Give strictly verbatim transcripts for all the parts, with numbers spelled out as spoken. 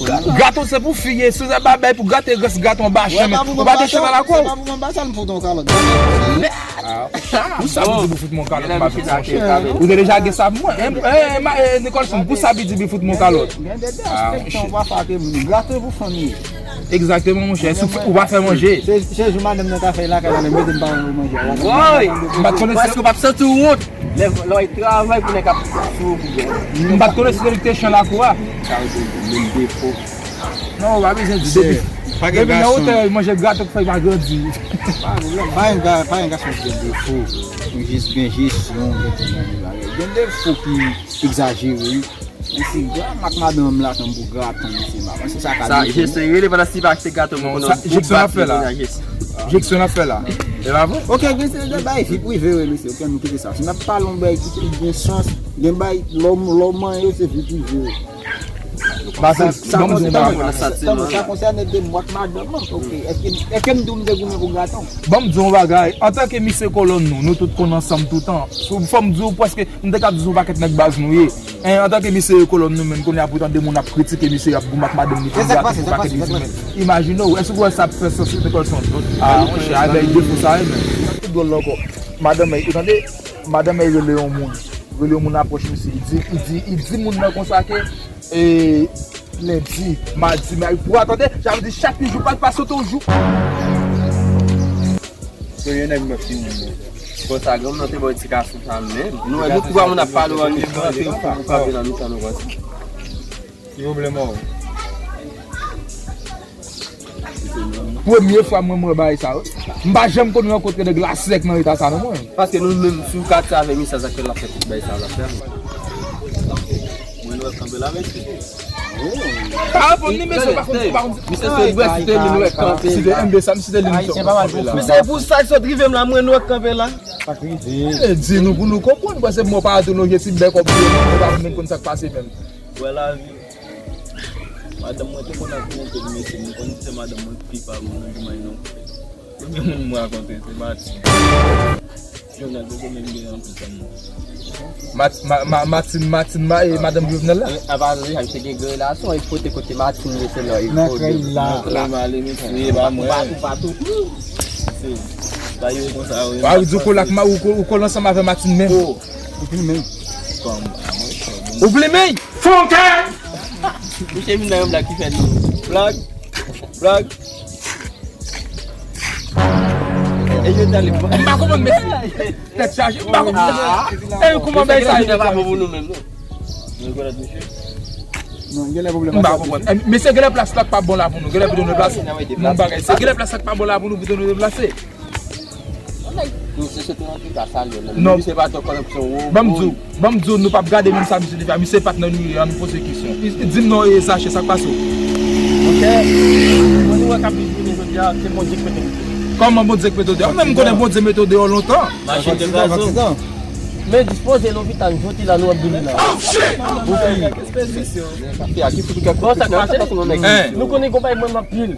Gato se pou fi ye, si w ta bay pou gato, rès gato anba chen, men ou pa gen chen nan lakou. Se pa pou mwen ba sa, m fout yon kalòt. Pou sa, m di pou fout mwen kalòt, m pa vin chèche. Ou te deja gen sa pou mwen. Nicholson, pou sa, m di pou fout mwen kalòt. Gen de respèktan, ou pa fè ak moun. Gato pou fanmi. Egzakteman, monchè. Si ou pa fè manje. Se jou madanm nan ka fè lakay la, men mete m pa manje. M pa t konnen si. Prèske w p ap santi w wont. Lè w travay pou nèg ap sou ou pou byen. M pa t konnen si se li ki te chan lakou a. Sa yo se menm defo. Non, ou pa bezwen di depi. Depi nan wotè, manje gato k fè pa grandi. Pa pwoblèm. Pa yon ga-, pa yon gason ki gen defo. Ou jis gen jesyon, gen tout jan de bagay. Gen defo ki egzajere, wi. Mesye, gra m ak madanm m la tanm pou graton, mesye, m pa panse sa ka defann. Jesyon rele pandan si pa achte gato, mwen konnen. Jesyon ap fè la. Jesyon ap fè la. E pa vre? Ok, gen se de bay vi prive, wi, mesye. Ok, nou kite sa. Si n ap pale yon bay ki gen sans, gen bay lòm, lòm yo se vi prive. Sa, sa konsène de mwen ak madanm mwen. Ok, èske, èske m di w m te goumen pou graton? Ban m di w yon bagay. Antanke misye kolòn nou, nou tout konn ansanm toutan. Fò m di w prèske M te ka di sou pakèt nèg baz nou ye. En, antanke misye kolòn nou menm, kounye a pou tande moun ap kritike misye, y ap goumen ak madanm li pou grato, pou pakèt li di men. Imajine w, èske w wè sa ap fè sans, Nicholson? A, monchè, a bèl defo sa ye, men. Sa ki dwòl la ankò. Madanm mwen, ou tande? Madanm mwen rele yon moun. Rele yon moun apwòch misye. Li di, li di, li di moun nan konsa ke, e, lendi, madi, mèkredi, pou atande, sa vle di chak jou pa l pa sote yon jou. Premye nèg m ap fini. Konsa, granm nan te ba w edikasyon sa menm. Nou wè nou twa moun ap pale, w ap kanpe nan mitan nou konsa. Ki pwoblèm ou? Premye fwa mwen, mwen bagay sa, wi. M pa janm konn rankontre nèg la sèk nan eta sa, non, mwen. Paske nou menm, si w ka travay, men sa, sa k fè l ap fè tout bagay sa, l ap fè. Mwen, nou ap kanpe la, mesye. Pa reponn li, mesye, pa konn, pa konn. Misye se dwèt, si te li, nou wè kanpe la. Si te M D sa, si te li, nou wè kanpe la. Misye, pou sa, sot rive m la, mwen, nou wè kanpe la. E, di nou pou nou konprann, paske mwen pa tou nou gen ti bèk kòb, nou pa menm konn sa k pase menm. Wè lavi. Madanm mwen te konn ap twonpe m, mesye, mwen konn se madanm mwen ki pi pa mwen nan jouman non. Premye moun mwen rakonte, se Martine. Jovenel poko menm gen anpil fanm non. Mat-, ma-, ma-, Martine, Martine, ma-, e, madanm Jovenel la? A pa vle, se gen gen relasyon, e kote, kote Martine ye, se la, e nan kote. Nan kay la. Nan kay la, mesye, e pa mwen. Ou pa, ou pa tou. Se, ba yo konsa, wi. Wa, ou di ou kole ak ma-, ou ko-, ou kole ansanm avè Martine menm. Oh. Ou plimen. Kòm, a mwen, kòm. Ou plimen! Fonke! Misye vin nan yon blag ki fè nou. Blag. Blag. E yo tande. M pa konprann, mesye. Tèt chaje, m pa konprann. E kouman bay sa yo pa bon pou nou menm, non? Nou rekonèt misye? Non, gen lè pwoblèm. M pa konprann. E, mesye, gen lè plas la k pa bon la pou nou. Gen lè pou nou deplase. Non, bagay. Se gen lè plas la k pa bon la pou nou, pou nou deplase. Non. Ban m di w, ban m di w, nou p ap gade menm sa misye te fè a. Misye patnè nou ye, ann poze kesyon. Di m non, e Zache, sa k pase w? Monchè, mwen nou wè k ap vin jounen jodi a, se Bondye k mete misye. Kòman Bondye k mete w deyò? Ou menm konnen Bondye mete w deyò lontan. Machin te kraze w. Men dispoze lopital jodi la, nou ap vini la. Bon, sa k pase non, nèg? Nou konnen konpayi mwen m ap pil.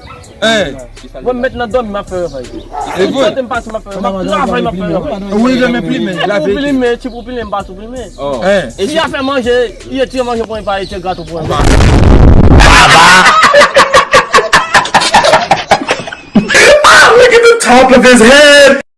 Mwen m met nan dòmi m ap fè travay. E vre. Sante m pase m ap fè travay. M ap travay m ap fè travay. Wi, renmen plimen, la verite. Ti pou plimen, ti pou plimen, m pa sou plimen. E si a fè manje, li etire manje pou mwen, pa etire gato pou mwen. Ah, look at the top of his head!